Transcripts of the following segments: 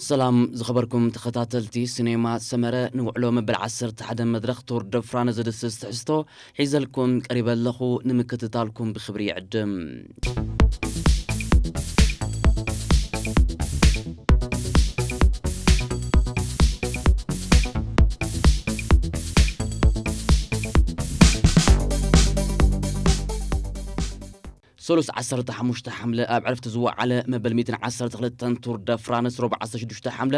ሰላም ዝኸበርኩም ተኸታተልቲ ሲኔማ ሰመረ፣ ንውዕሎ መበል ዓሰርተ ሓደ መድረኽ ቱር ደ ፍራንስ ዝድስስ ትሕዝቶ ሒዘልኩም ቀሪበ ኣለኹ። ንምክትታልኩም ብኽብሪ ይዕድም። ሰሉስ ዓሰርተ ሓሙሽተ ሓምለ ኣብ ዕረፍቲ ዝወዓለ መበል ሚእትን ዓሰርተ ክልተን ቱር ደ ፍራንስ ሮብዓ ዓሰርተ ሽዱሽተ ሓምለ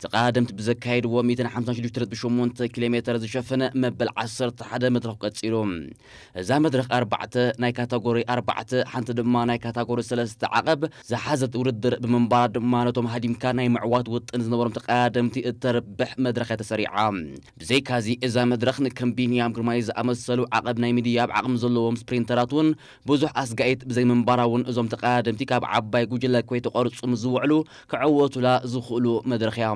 ተቐዳደምቲ ብዘካየድዎ ሚእትን ሓምሳን ሽዱሽተ ነጥቢ ሸሞንተ ኪሎ ሜተር ዝሸፈነ መበል ዓሰርተ ሓደ መድረኽ ቀጺሉ። እዛ መድረኽ ኣርባዕተ ናይ ካተጎሪ ኣርባዕተ፣ ሓንቲ ድማ ናይ ካተጎሪ ሰለስተ ዓቐብ ዝሓዘት ውድድር ብምንባራ ድማ ነቶም ሃዲምካ ናይ ምዕዋት ውጥን ዝነበሮም ተቐዳደምቲ እተርብሕ መድረኽ እያ ተሰሪዓ። ብዘይካዚ እዛ መድረኽ ንከም ቢንያም ግርማይ ዝኣመሰሉ ዓቐብ ናይ ምድያብ ዓቕሚ ዘለዎም ስፕሪንተራት እውን ብዙሕ ኣስጋኢት ብዘይምንባራ እውን እዞም ተቐዳደምቲ ካብ ዓባይ ጉጅለ ከይተቖርጹ ምስ ዝውዕሉ ክዕወቱላ ዝኽእሉ መድረኽ እያ።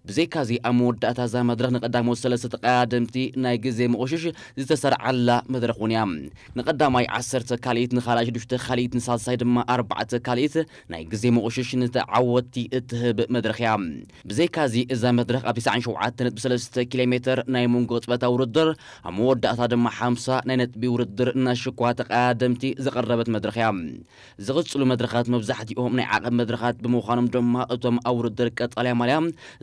ብዘይካዚ ኣብ መወዳእታ እዛ መድረኽ ንቀዳሞት ሰለስተ ተቐዳደምቲ ናይ ግዜ መቑሽሽ ዝተሰርዓላ መድረኽ እውን እያ። ንቀዳማይ ዓሰርተ ካልኢት፣ ንኻልኣይ ሽዱሽተ ካልኢት፣ ንሳልሳይ ድማ ኣርባዕተ ካልኢት ናይ ግዜ መቑሽሽ ንተዓወትቲ እትህብ መድረኽ እያ። ብዘይካዚ እዛ መድረኽ ኣብ ተስዓን ሸውዓተን ነጥቢ ሰለስተ ኪሎ ሜተር ናይ መንጎ ጽበታ ውድድር፣ ኣብ መወዳእታ ድማ ሓምሳ ናይ ነጥቢ ውድድር እናሽኳ ተቐዳደምቲ ዘቐረበት መድረኽ እያ። ዝቕጽሉ መድረኻት መብዛሕትኦም ናይ ዓቐብ መድረኻት ብምዃኖም ድማ እቶም ኣብ ውድድር ቀጻልያ ማልያ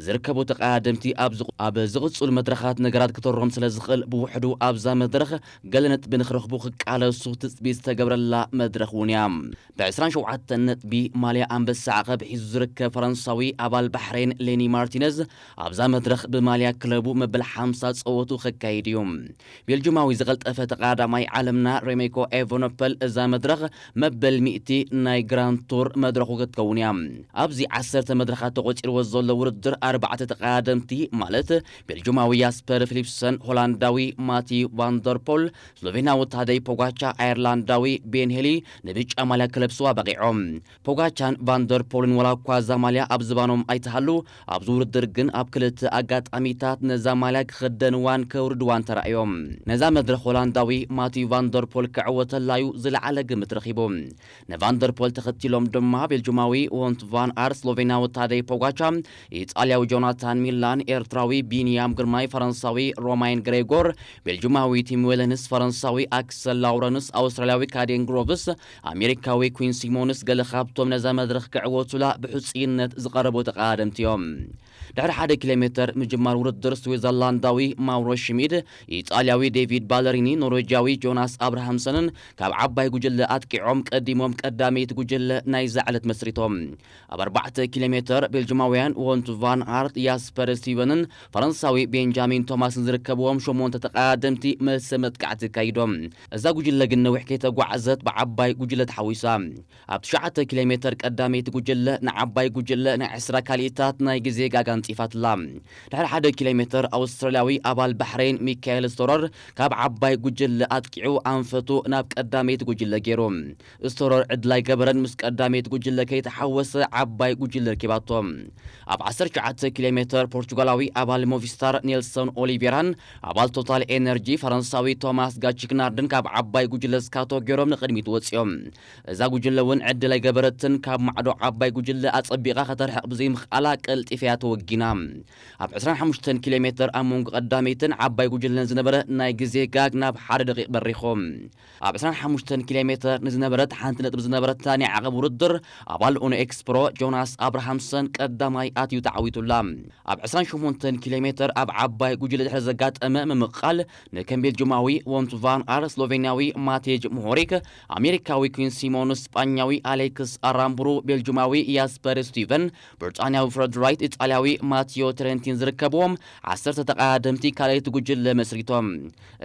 ዝርከቡ ተቐዳደምቲ ኣብ ዝቕ-፣ ኣብ ዝቕጽሉ መድረኻት ነገራት ክተርሮም ስለ ዝኽእል ብውሕዱ ኣብዛ መድረኽ ገለ ነጥቢ ንኽረኽቡ ክቃለሱ ትጽቢት ዝተገብረላ መድረኽ እውን እያ። ብ ዕስራን ሸውዓተን ነጥቢ ማልያ ኣንበሳ ዓቐብ ሒዙ ዝርከብ ፈረንሳዊ ኣባል ባሕሬን ሌኒ ማርቲነዝ ኣብዛ መድረኽ ብማልያ ክለቡ መበል ሓምሳ ጸወቱ ከካይድ እዩ። ቤልጁማዊ ዝቐልጠፈ ተቐዳዳማይ ዓለምና ሬሜኮ ኤቨኖፐል እዛ መድረኽ መበል ሚእቲ ናይ ግራንድ ቱር መድረኹ ክትከውን እያ። ኣብዚ ዓሰርተ መድረኻት ተቖጺርዎ ዘሎ ውድድር ኣርባዕተ ተቐዳደምቲ ማለት ቤልጁማዊ ያስፐር ፊሊፕሰን፣ ሆላንዳዊ ማቲ ቫንደርፖል፣ ስሎቬናዊ ታደይ ፖጋቻ፣ ኣየርላንዳዊ ቤን ሄሊ ንብጫ ማልያ ክለብስዋ በቒዖም። ፖጋቻን ቫንደርፖልን ዋላ እኳ እዛ ማልያ ኣብ ዝባኖም ኣይተሃሉ፣ ኣብዚ ውድድር ግን ኣብ ክልተ ኣጋጣሚታት ነዛ ማልያ ክኽደንዋን ከውርድዋን ተራእዮም። ነዛ መድረኽ ሆላንዳዊ ማቲ ቫንደርፖል ክዕወተላዩ ዝለዓለ ግምት ረኺቡ። ንቫንደርፖል ተኸቲሎም ድማ ቤልጁማዊ ዎንት ቫን ኣርት፣ ስሎቬናዊ ታደይ ፖጋቻ፣ ኢጣልያዊ ጆናታን ሚላን፣ ኤርትራዊ ቢንያም ግርማይ፣ ፈረንሳዊ ሮማይን ግሬጎር፣ ቤልጁማዊ ቲም ዌለንስ፣ ፈረንሳዊ ኣክሰል ላውረንስ፣ ኣውስትራልያዊ ካዴን ግሮቭስ፣ ኣሜሪካዊ ኩዊን ሲሞንስ ገለ ካብቶም ነዛ መድረኽ ክዕወቱላ ብሕጹይነት ዝቐረቡ ተቐዳደምቲ እዮም። ድሕሪ ሓደ ኪሎ ሜተር ምጅማር ውድድር ስዊዘርላንዳዊ ማውሮ ሽሚድ፣ ኢጣልያዊ ዴቪድ ባለሪኒ፣ ኖርዌጃዊ ጆናስ ኣብርሃምሰንን ካብ ዓባይ ጉጅለ ኣጥቂዖም ቀዲሞም ቀዳመይቲ ጉጅለ ናይዛ ዕለት መስሪቶም። ኣብ ኣርባዕተ ኪሎ ሜተር ቤልጅማውያን ዎንት ቫን ኣርት፣ ያስፐር ስቲቨንን ፈረንሳዊ ቤንጃሚን ቶማስን ዝርከብዎም ሸሞንተ ተቐዳደምቲ መልሰ መጥቃዕቲ ኣካይዶም። እዛ ጉጅለ ግን ነዊሕ ከይተጓዕዘት ብዓባይ ጉጅለ ተሓዊሳ። ኣብ ትሽዓተ ኪሎ ሜተር ቀዳመይቲ ጉጅለ ንዓባይ ጉጅለ ናይ ዕስራ ካልኢታት ናይ ግዜ ጋጋ ኣንጺፋትላ። ድሕሪ ሓደ ኪሎ ሜተር ኣውስትራልያዊ ኣባል ባሕሬን ሚካኤል ስቶረር ካብ ዓባይ ጉጅለ ኣጥቂዑ ኣንፈቱ ናብ ቀዳመይቲ ጉጅለ ገይሩ። ስቶረር ዕድል ኣይገበረን፣ ምስ ቀዳመይቲ ጉጅለ ከይተሓወሰ ዓባይ ጉጅለ ረኪባቶ። ኣብ ዓሰርተ ትሽዓተ ኪሎ ሜተር ፖርቹጋላዊ ኣባል ሞቪስታር ኔልሶን ኦሊቬራን ኣባል ቶታል ኤነርጂ ፈረንሳዊ ቶማስ ጋቺክናርድን ካብ ዓባይ ጉጅለ ስካቶ ገይሮም ንቕድሚት ወጺኦም። እዛ ጉጅለ እውን ዕድል ኣይገበረትን፣ ካብ ማዕዶ ዓባይ ጉጅለ ኣጸቢቓ ከተርሕቕ ብዘይምኽኣላ ቀልጢፋ እያ ተወጊና። ኣብ ዕስራን ሓሙሽተን ኪሎ ሜተር ኣብ መንጎ ቀዳመይትን ዓባይ ጉጅለን ዝነበረ ናይ ግዜ ጋግ ናብ ሓደ ደቂቕ በሪኹ። ኣብ ዕስራን ሓሙሽተን ኪሎ ሜተር ንዝነበረት ሓንቲ ነጥቢ ዝነበረታ ናይ ዓቐብ ውድድር ኣባል ኡኖ ኤክስፕሮ ጆናስ ኣብርሃምሰን ቀዳማይ ኣትዩ ተዓዊቱላ። ኣብ ዕስራን ሸሞንተን ኪሎ ሜተር ኣብ ዓባይ ጉጅለ ድሕሪ ዘጋጠመ ምምቕቓል ንከም ቤልጅማዊ ዎንት ቫን ኣር፣ ስሎቬንያዊ ማቴጅ ሞሆሪክ፣ ኣሜሪካዊ ኩዊን ሲሞንስ፣ ስጳኛዊ ኣሌክስ ኣራምቡሩ፣ ቤልጅማዊ ያስፐር ስቲቨን፣ ብሪጣንያዊ ፍረድ ራይት፣ ኢጣልያዊ ማቲዮ ትሬንቲን ዝርከብዎም ዓሰርተ ተቐዳደምቲ ካልኣይቲ ጉጅለ መስሪቶም።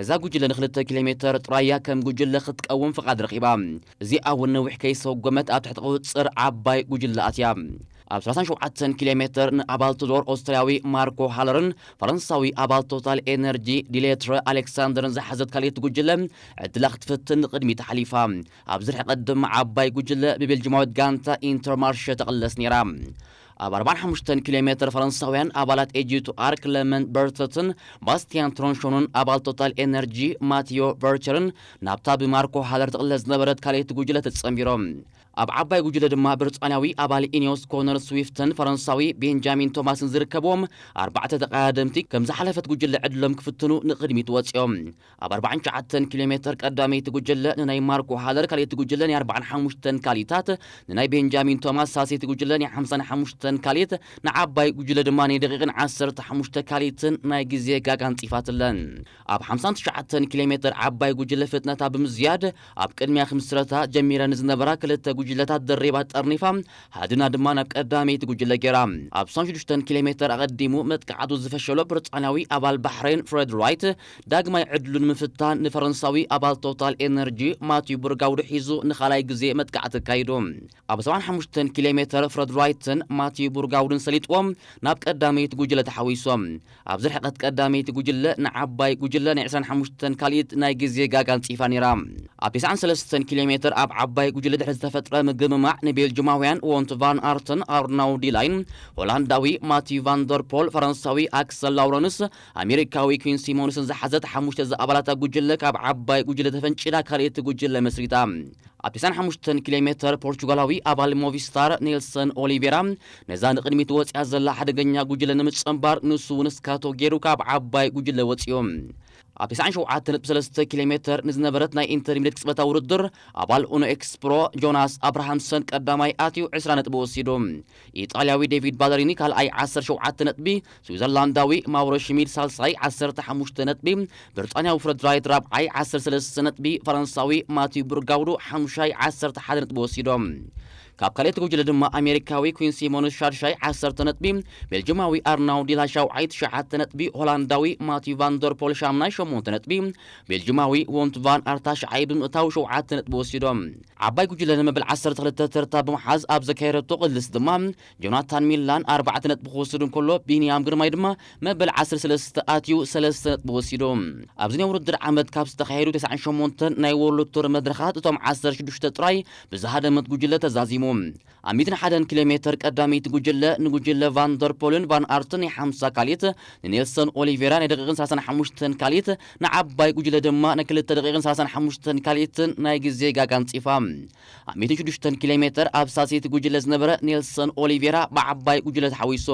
እዛ ጉጅለ ንክልተ ኪሎ ሜተር ጥራይ እያ ከም ጉጅለ ክትቀውም ፍቓድ ረኺባ። እዚኣ እውን ነዊሕ ከይሰጎመት ኣብ ትሕቲ ቁጽጽር ዓባይ ጉጅለ ኣትያ። ኣብ ሰላሳን ሸውዓተን ኪሎ ሜተር ንኣባል ቱዶር ኦስትርያዊ ማርኮ ሃለርን ፈረንሳዊ ኣባል ቶታል ኤነርጂ ዲሌትረ ኣሌክሳንደርን ዝሓዘት ካልኣይቲ ጉጅለ ዕድላ ክትፍትን ንቕድሚት ሓሊፋ። ኣብዚ ርሕቀት ድማ ዓባይ ጉጅለ ብቤልጅማዊት ጋንታ ኢንተርማርሸ ተቕለስ ነይራ። ኣብ ኣርባዓን ሓሙሽተን ኪሎ ሜተር ፈረንሳውያን ኣባላት ኤጂቱ ኣር፣ ክለመንት በርተትን ባስቲያን ትሮንሾንን ኣባል ቶታል ኤነርጂ ማቲዮ ቨርቸርን ናብታ ብማርኮ ሃለር ትቕለስ ዝነበረት ካልኣይቲ ጉጅለ ተጸንቢሮም። ኣብ ዓባይ ጉጅለ ድማ ብሪጣንያዊ ኣባል ኢኒዮስ ኮነር ስዊፍትን ፈረንሳዊ ቤንጃሚን ቶማስን ዝርከብዎም ኣርባዕተ ተቐዳደምቲ ከም ዝሓለፈት ጉጅለ ዕድሎም ክፍትኑ ንቕድሚት ወፂኦም። ኣብ ኣርባዓን ትሽዓተን ኪሎ ሜትር ቀዳመይቲ ጉጅለ ንናይ ማርኮ ሃለር፣ ካልኣይቲ ጉጅለ ናይ ኣርባዓን ሓሙሽተን ካልኢታት፣ ንናይ ቤንጃሚን ቶማስ ሳልሰይቲ ጉጅለ ናይ ሓምሳን ሓሙሽተን ካልኢት፣ ንዓባይ ጉጅለ ድማ ናይ ደቂቕን ዓሰርተ ሓሙሽተ ካልኢትን ናይ ግዜ ጋግ ኣንጺፋትለን። ኣብ ሓምሳን ትሽዓተን ኪሎ ሜትር ዓባይ ጉጅለ ፍጥነታ ብምዝያድ ኣብ ቅድሚያ ክምስረታ ጀሚረን ዝነበራ ክልተ ጉጅለታት ደሪባ ጠርኒፋ ሃድና ድማ ናብ ቀዳመይቲ ጉጅለ ገይራ። ኣብ ሓምሳን ሽዱሽተን ኪሎ ሜትር ኣቐዲሙ መጥቃዕቱ ዝፈሸሎ ብሪጣንያዊ ኣባል ባሕሬን ፍሬድ ራይት ዳግማይ ዕድሉ ንምፍታን ንፈረንሳዊ ኣባል ቶታል ኤነርጂ ማቲዩ ቡርጋውድ ሒዙ ንኻልኣይ ግዜ መጥቃዕቲ ኣካይዱ። ኣብ ሰብዓን ሓሙሽተን ኪሎ ሜትር ፍሬድ ራይትን ማቲዩ ቡርጋውድን ሰሊጥዎም ናብ ቀዳመይቲ ጉጅለ ተሓዊሶም። ኣብዚ ርሕቀት ቀዳመይቲ ጉጅለ ንዓባይ ጉጅለ ናይ ዕስራን ሓሙሽተን ካልኢት ናይ ግዜ ጋግ ኣንጺፋ ነይራ። ኣብ ተስዓን ሰለስተን ኪሎ ሜትር ኣብ ዓባይ ጉጅለ ድሕሪ ዝተፈጥረ ምግምማዕ ንቤልጅማውያን ዎንት ቫን ኣርትን ኣርናው ዲላይን፣ ሆላንዳዊ ማቲዩ ቫን ደር ፖል፣ ፈረንሳዊ ኣክሰል ላውረንስ፣ ኣሜሪካዊ ኩዊን ሲሞንስን ዝሓዘት ሓሙሽተ ዝኣባላታ ጉጅለ ካብ ዓባይ ጉጅለ ተፈንጪላ ካልኣይቲ ጉጅለ መስሪታ። ኣብ ተስዓን ሓሙሽተን ኪሎ ሜትር ፖርቹጋላዊ ኣባል ሞቪስታር ኔልሰን ኦሊቬራ ነዛ ንቕድሚት ወፂኣ ዘላ ሓደገኛ ጉጅለ ንምፅንባር ንሱ እውን ስካቶ ገይሩ ካብ ዓባይ ጉጅለ ወፂኡ። ኣብ ተስዓን ሸውዓተን ነጥቢ ሰለስተ ኪሎ ሜትር ንዝነበረት ናይ ኢንተርሚድየት ቅጽበታዊ ውድድር ኣባል ኡኖ ኤክስፕሮ ጆናስ ኣብርሃምሰን ቀዳማይ ኣትዩ ዕስራ ነጥቢ ወሲዱ። ኢጣልያዊ ዴቪድ ባለሪኒ ካልኣይ ዓሰርተ ሸውዓተ ነጥቢ፣ ስዊዘርላንዳዊ ማውሮ ሽሚድ ሳልሳይ ዓሰርተ ሓሙሽተ ነጥቢ፣ ብሪጣንያዊ ፍረድ ራይት ራብዓይ ዓሰርተ ሰለስተ ነጥቢ፣ ፈረንሳዊ ማቲዩ ቡርጋውዶ ሓሙሻይ ዓሰርተ ሓደ ነጥቢ ወሲዶም። ካብ ካልኣይቲ ጉጅለ ድማ ኣሜሪካዊ ኩዊን ሲሞንስ ሻድሻይ ዓሰርተ ነጥቢ፣ ቤልጅማዊ ኣርናው ዲላ ሻውዓይ ትሽዓተ ነጥቢ፣ ሆላንዳዊ ማቲዩ ቫን ደር ፖል ሻምናይ ሸሞንተ ነጥቢ፣ ቤልጅማዊ ዎንት ቫን ኣርታ ሻዓይ ብምእታው ሸውዓተ ነጥቢ ወሲዶም። ዓባይ ጉጅለ ንመበል ዓሰርተ ክልተ ተርታ ብምሓዝ ኣብ ዘካየደቶ ቅልስ ድማ ጆናታን ሚላን ኣርባዕተ ነጥቢ ክወስድ እንከሎ፣ ቢንያም ግርማይ ድማ መበል ዓሰርተ ሰለስተ ኣትዩ ሰለስተ ነጥቢ ወሲዱ። ኣብዚ ናይ ውድድር ዓመት ካብ ዝተኻየዱ ተስዓን ሸሞንተን ናይ ወርልድ ቱር መድረኻት እቶም ዓሰርተ ሽዱሽተ ጥራይ ብዝሃደመት ጉጅለ ተዛዚሙ። ኣብ ሚእትን ሓደን ኪሎ ሜትር ቀዳመይቲ ጉጅለ ንጉጅለ ቫን ደር ፖልን ቫን ኣርትን ናይ ሓምሳ ካልኢት፣ ንኔልሰን ኦሊቬራ ናይ ደቂቕን ሰላሳን ሓሙሽተን ካልኢት፣ ንዓባይ ጉጅለ ድማ ናይ ክልተ ደቂቕን ሰላሳን ሓሙሽተን ካልኢትን ናይ ግዜ ጋግ ኣንጺፋ። ኣብ ሚእትን ሽዱሽተን ኪሎ ሜትር ኣብ ሳልሰይቲ ጉጅለ ዝነበረ ኔልሰን ኦሊቬራ ብዓባይ ጉጅለ ተሓዊሱ።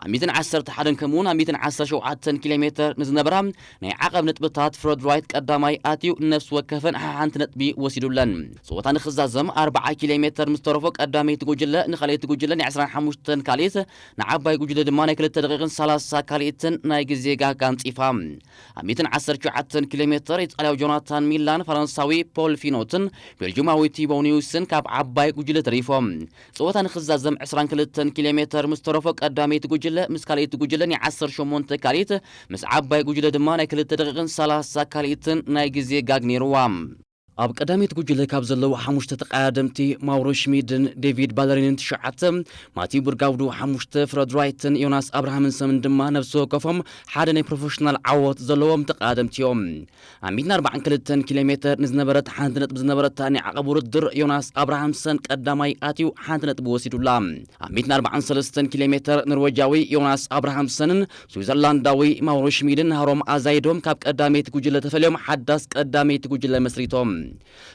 ኣብ ሚእትን ዓሰርተ ሓደን ከምኡውን ኣብ ሚእትን ዓሰርተ ሸውዓተን ኪሎ ሜትር ንዝነበራ ናይ ዓቐብ ነጥብታት ፍረድ ራይት ቀዳማይ ኣትዩ፣ ነፍሲ ወከፈን ሓሓንቲ ነጥቢ ወሲዱለን። ጸወታ ንኽዛዘም ኣርብዓ ኪሎ ሜትር ምስ ተረፎ ቀዳመይቲ ጉጅለ ንኻልኣይቲ ጉጅለ ናይ ዕስራን ሓሙሽተን ካልኢት፣ ንዓባይ ጉጅለ ድማ ናይ ክልተ ደቂቕን ሰላሳ ካልኢትን ናይ ግዜ ጋግ ኣንጺፋ። ኣብ ሚእትን ዓሰርተ ሸውዓተን ኪሎ ሜትር ኢጣልያዊ ጆናታን ሚላን፣ ፈረንሳዊ ፖል ፊኖትን ቤልጅማዊ ቲቦ ኒውስን ካብ ዓባይ ጉጅለ ተሪፎም። ጸወታ ንኽዛዘም ዕስራን ክልተን ኪሎ ሜትር ምስ ተረፎ ቀዳመይቲ ጉጅለ ምስ ካልኣይቲ ጉጅለ ናይ ዓሰርተ ሸሞንተ ካልኢት፣ ምስ ዓባይ ጉጅለ ድማ ናይ ክልተ ደቂቕን ሰላሳ ካልኢትን ናይ ግዜ ጋግ ነይርዋ። ኣብ ቀዳመይቲ ጉጅለ ካብ ዘለዉ ሓሙሽተ ተቐዳደምቲ ማውሮ ሽሚድን ዴቪድ ባለሪንን ትሽዓተ፣ ማቲው ቡርጋውዶ ሓሙሽተ፣ ፍረድ ራይትን ዮናስ ኣብርሃምሰንን ድማ ነፍሲ ወከፎም ሓደ ናይ ፕሮፌሽናል ዓወት ዘለዎም ተቐዳደምቲ እዮም። ኣብ ሚእትን ኣርባዓን ክልተን ኪሎ ሜትር ንዝነበረት ሓንቲ ነጥቢ ዝነበረታ ናይ ዓቐብ ውድድር ዮናስ ኣብርሃምሰን ቀዳማይ ኣትዩ ሓንቲ ነጥቢ ወሲዱላ። ኣብ ሚእትን ኣርባዓን ሰለስተን ኪሎ ሜትር ኖርዌጃዊ ዮናስ ኣብርሃምሰንን ስዊዘርላንዳዊ ማውሮ ሽሚድን ናህሮም ኣዛይዶም ካብ ቀዳመይቲ ጉጅለ ተፈልዮም ሓዳስ ቀዳመይቲ ጉጅለ መስሪቶም።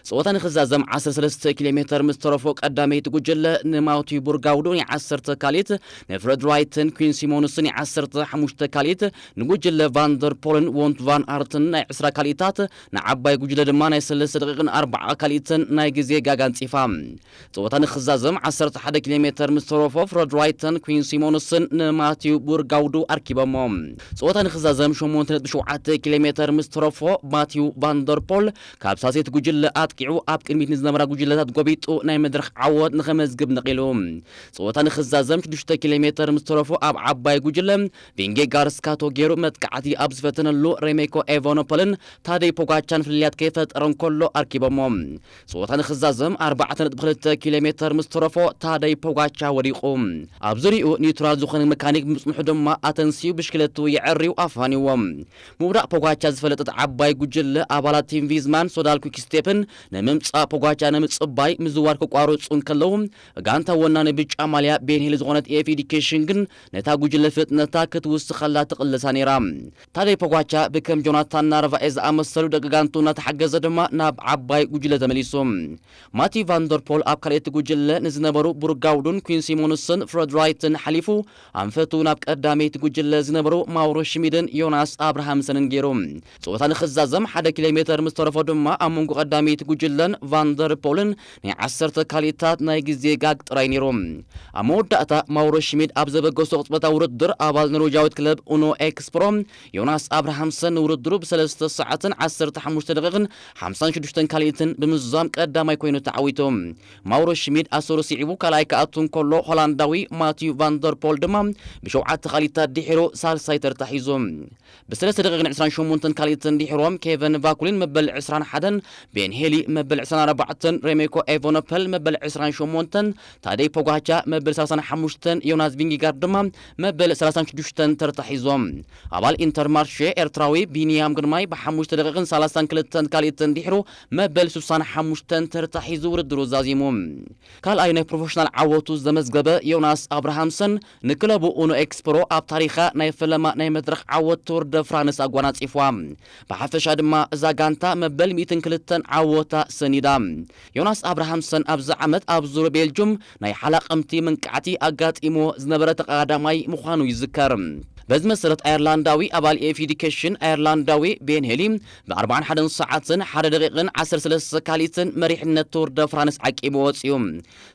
ጸወታ ንኽዛዘም ዓሰርተ ሰለስተ ኪሎ ሜትር ምስ ተረፎ ቀዳመይቲ ጉጅለ ንማውቲ ቡርጋውዶ ናይ ዓሰርተ ካልኢት፣ ንፍረድ ራይትን ኩዊን ሲሞንስን ናይ ዓሰርተ ሓሙሽተ ካልኢት፣ ንጉጅለ ቫንደር ፖልን ዎንት ቫን ኣርትን ናይ ዕስራ ካልኢታት፣ ንዓባይ ጉጅለ ድማ ናይ ሰለስተ ደቂቕን ኣርባዓ ካልኢትን ናይ ግዜ ጋግ ኣንጺፋ። ጸወታ ንኽዛዘም ዓሰርተ ሓደ ኪሎ ሜትር ምስ ተረፎ ፍረድ ራይትን ኩዊን ሲሞንስን ንማቲው ቡርጋውዶ ኣርኪቦሞ። ጸወታ ንኽዛዘም ሸሞንተ ነጥቢ ሸውዓተ ኪሎ ሜትር ምስ ተረፎ ማቲው ቫንደር ፖል ካብ ሳልሰይቲ ጉጅለ ኣጥቂዑ ኣብ ቅድሚት ንዝነበራ ጉጅለታት ጎቢጡ ናይ መድረኽ ዓወት ንኸመዝግብ ነቒሉ። ጸወታ ንኽዛዘም ሽዱሽተ ኪሎ ሜትር ምስ ተረፎ ኣብ ዓባይ ጉጅለ ቪንጌጋር ስካቶ ገይሩ መጥቃዕቲ ኣብ ዝፈተነሉ ሬሜኮ ኤቫኖፖልን ታደይ ፖጋቻን ፍልልያት ከይፈጠረ እንከሎ ኣርኪቦሞ። ጸወታ ንኽዛዘም ኣርባዕተ ነጥቢ ክልተ ኪሎ ሜትር ምስ ተረፎ ታደይ ፖጋቻ ወዲቑ። ኣብ ዙሪኡ ኒውትራል ዝኾነ መካኒክ ብምጽንሑ ድማ ኣተንሲዩ ብሽክለቱ የዐርዩ ኣፋንዎም። ምውዳቕ ፖጋቻ ዝፈለጠት ዓባይ ጉጅለ ኣባላት ቲም ቪዝማን ሶዳል ኩክስ ስቴፕን ንምምጻእ ፖጋቻ ንምጽባይ ምዝዋር ክቋርጹ እንከለዉ፣ ጋንታ ወናኒ ብጫ ማልያ ቤንሄሊ ዝኾነት ኤፍ ዲኬሽን ግን ነታ ጉጅለ ፍጥነታ ክትውስኸላ ትቕልሳ ነይራ። ታደይ ፖጋቻ ብከም ጆናታን ናርቫኤ ዝኣመሰሉ ደቂ ጋንቱ እናተሓገዘ ድማ ናብ ዓባይ ጉጅለ ተመሊሱ። ማቲ ቫንደርፖል ኣብ ካልኣይቲ ጉጅለ ንዝነበሩ ቡርጋውዱን ኩን ሲሞንስን ፍረድ ራይትን ሓሊፉ ኣንፈቱ ናብ ቀዳመይቲ ጉጅለ ዝነበሩ ማውሮ ሽሚድን ዮናስ ኣብርሃምሰንን ገይሩ። ጸወታ ንኽዛዘም ሓደ ኪሎ ሜተር ምስ ተረፎ ድማ ኣብ መንጎ ቀዳመይቲ ጉጅለን ቫንደርፖልን ናይ ዓሰርተ ካልኢታት ናይ ግዜ ጋግ ጥራይ ነይሩ። ኣብ መወዳእታ ማውሮ ሽሚድ ኣብ ዘበገሶ ቅጽበታዊ ውድድር ኣባል ኖርዌጃዊት ክለብ ኡኖ ኤክስፕሮ ዮናስ ኣብርሃምሰን ንውድድሩ ብሰለስተ ሰዓትን ዓሰርተ ሓሙሽተ ደቂቕን ሓምሳን ሽዱሽተን ካልኢትን ብምዝዛም ቀዳማይ ኮይኑ ተዓዊቱ። ማውሮ ሽሚድ ኣሰሩ ስዒቡ ካልኣይ ክኣቱ እንከሎ፣ ሆላንዳዊ ማቲዩ ቫንደርፖል ድማ ብሸውዓተ ካልኢታት ድሒሩ ሳልሳይ ተርታ ሒዙ። ብሰለስተ ደቂቕን ዕስራን ሸሞንተን ካልኢትን ድሒሮም ኬቨን ቫኩሊን መበል ዕስራን ሓደን፣ ቤን ሄሊ መበል ዕስራን ኣርባዕተን፣ ሬሜኮ ኤቨኖፐል መበል ዕስራን ሸሞንተን፣ ታደይ ፖጋቻ መበል ሰላሳን ሓሙሽተን፣ ዮናስ ቪንጊጋርድ ድማ መበል ሰላሳን ሽዱሽተን ተርታ ሒዞም። ኣባል ኢንተርማርሼ ኤርትራዊ ቢንያም ግርማይ ብሓሙሽተ ደቂቕን ሰላሳን ክልተን ካልኢትን ድሒሩ መበል ስሳን ሓሙሽተን ተርታ ሒዙ ውድድሩ ዛዚሙ። ካልኣይ ናይ ፕሮፌሽናል ዓወቱ ዘመዝገበ ዮናስ ኣብርሃምሰን ንክለቡ ኡኖ ኤክስፕሮ ኣብ ታሪኻ ናይ ፈለማ ናይ መድረኽ ዓወት ቱር ደ ፍራንስ ኣጓናጺፍዋ። ብሓፈሻ ድማ እዛ ጋንታ መበል ሚእትን ክልተን ዓወታ ሰኒዳ። ዮናስ ኣብርሃምሰን ኣብዚ ዓመት ኣብ ዙር ቤልጁም ናይ ሓላቕምቲ መንቃዕቲ ኣጋጢሞ ዝነበረ ተቐዳማይ ምዃኑ ይዝከር። በዚ መሰረት ኣየርላንዳዊ ኣባል ኤፍ ዲኬሽን ኣየርላንዳዊ ቤን ሄሊ ብ ኣርባዓን ሓደን ሰዓትን ሓደ ደቂቕን ዓሰርተ ሰለስተ ካልኢትን መሪሕነት ቱር ደ ፍራንስ ዓቂቡ ወጺኡ።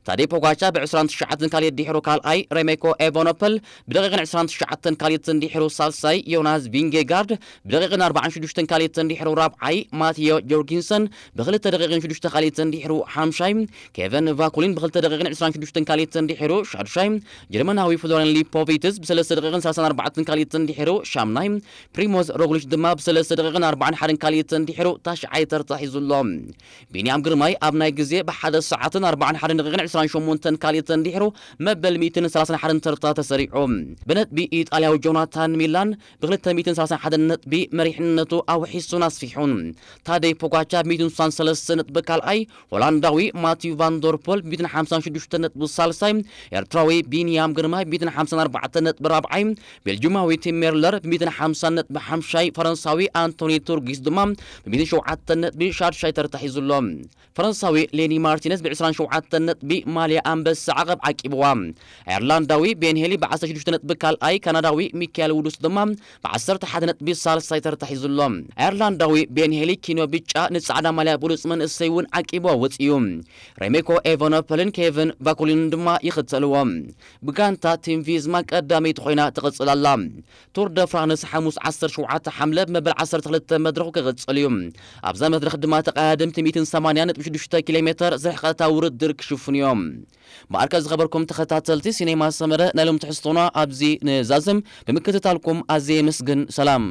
ታደይ ፖጋቻ ብ ዕስራን ትሽዓተን ካልኢት ድሒሩ ካልኣይ፣ ሬሜኮ ኤቨኖፐል ብደቂቕን ዕስራን ትሽዓተን ካልኢትን ድሒሩ ሳልሳይ፣ ዮናስ ቪንጌጋርድ ብደቂቕን ኣርባዓን ሽዱሽተን ካልኢትን ድሒሩ ራብዓይ፣ ማቲዮ ጆርጊንሰን ብክልተ ደቂቕን ሽዱሽተ ካልኢትን ድሒሩ ሓምሻይ፣ ኬቨን ቫኩሊን ብክልተ ደቂቕን ዕስራን ሽዱሽተን ካልኢትን ድሒሩ ሻድሻይ፣ ጀርመናዊ ፍሎረን ሊፖቪትስ ብሰለስተ ደቂቕን ሰላሳን ኣርባዕተን ካልኢትን ድሒሩ ሻምናይ፣ ፕሪሞዝ ሮግሊች ድማ ብሰለስተ ደቂቕን ኣርባዓን ሓደን ካልኢትን ድሒሩ ታሽዓይ ተርታ ሒዙ ኣሎ። ቢንያም ግርማይ ኣብ ናይ ግዜ ብሓደ ሰዓትን ኣርባዓን ሓደን ደቂቕን ዕስራን ሸሞንተን ካልኢትን ድሒሩ መበል ሚእትን ሰላሳን ሓደን ተርታ ተሰሪዑ። ብነጥቢ ኢጣልያዊ ጆናታን ሚላን ብክልተ ሚእትን ሰላሳን ሓደን ነጥቢ መሪሕነቱ ኣውሒሱን ኣስፊሑን። ታደይ ፖጋቻ ብሚእትን ስሳን ሰለስተ ነጥቢ ካልኣይ፣ ሆላንዳዊ ማቲዩ ቫንደርፖል ብሚእትን ሓምሳን ሽዱሽተ ነጥቢ ሳልሳይ፣ ኤርትራዊ ቢንያም ግርማይ ብሚእትን ሓምሳን ኣርባዕተ ነጥቢ ራብዓይ፣ ቤልጁማዊ ቲም ሜርለር ብሚእትን ሓምሳን ነጥቢ ሓምሻይ፣ ፈረንሳዊ ኣንቶኒ ቱርጊስ ድማ ብሚእትን ሸውዓተን ነጥቢ ሻድሻይ ተርታ ሒዙ ኣሎ። ፈረንሳዊ ሌኒ ማርቲነዝ ብ ዕስራን ሸውዓተን ነጥቢ ማልያ ኣንበሳ ዓቐብ ዓቂብዋ። ኣየርላንዳዊ ቤን ሄሊ ብ ዓሰርተ ሽዱሽተ ነጥቢ ካልኣይ፣ ካናዳዊ ሚካኤል ውዱስ ድማ ብ ዓሰርተ ሓደ ነጥቢ ሳልሳይ ተርታ ሒዙ ኣሎ። ኣየርላንዳዊ ቤን ሄሊ ኪኖ ብጫ ንጻዕዳ ማልያ ብሉጽ መንእሰይ እውን ዓቂብዋ ወጺኡ። ሬሜኮ ኤቨኖፐልን ኬቨን ቫኩሊንን ድማ ይኽተልዎ። ብጋንታ ቲም ቪዝማ ቀዳመይቲ ኮይና ትቕጽል ኣላ። ቱር ደ ፍራንስ ሓሙስ ዓሰርተ ሸውዓተ ሓምለ መበል ዓሰርተ ክልተ መድረኹ ክቕጽል እዩ። ኣብዛ መድረኽ ድማ ተቐዳደምቲ ሚእትን ሰማንያን ነጥቢ ሽዱሽተ ኪሎ ሜተር ዝርሕቐታ ውድድር ክሽፍኑ እዮም። ብኣርከ ዝኸበርኩም ተኸታተልቲ ሲኔማ ሰመረ፣ ናይ ሎም ትሕዝቶና ኣብዚ ንዛዝም። ብምክትታልኩም ኣዝየ የመስግን። ሰላም።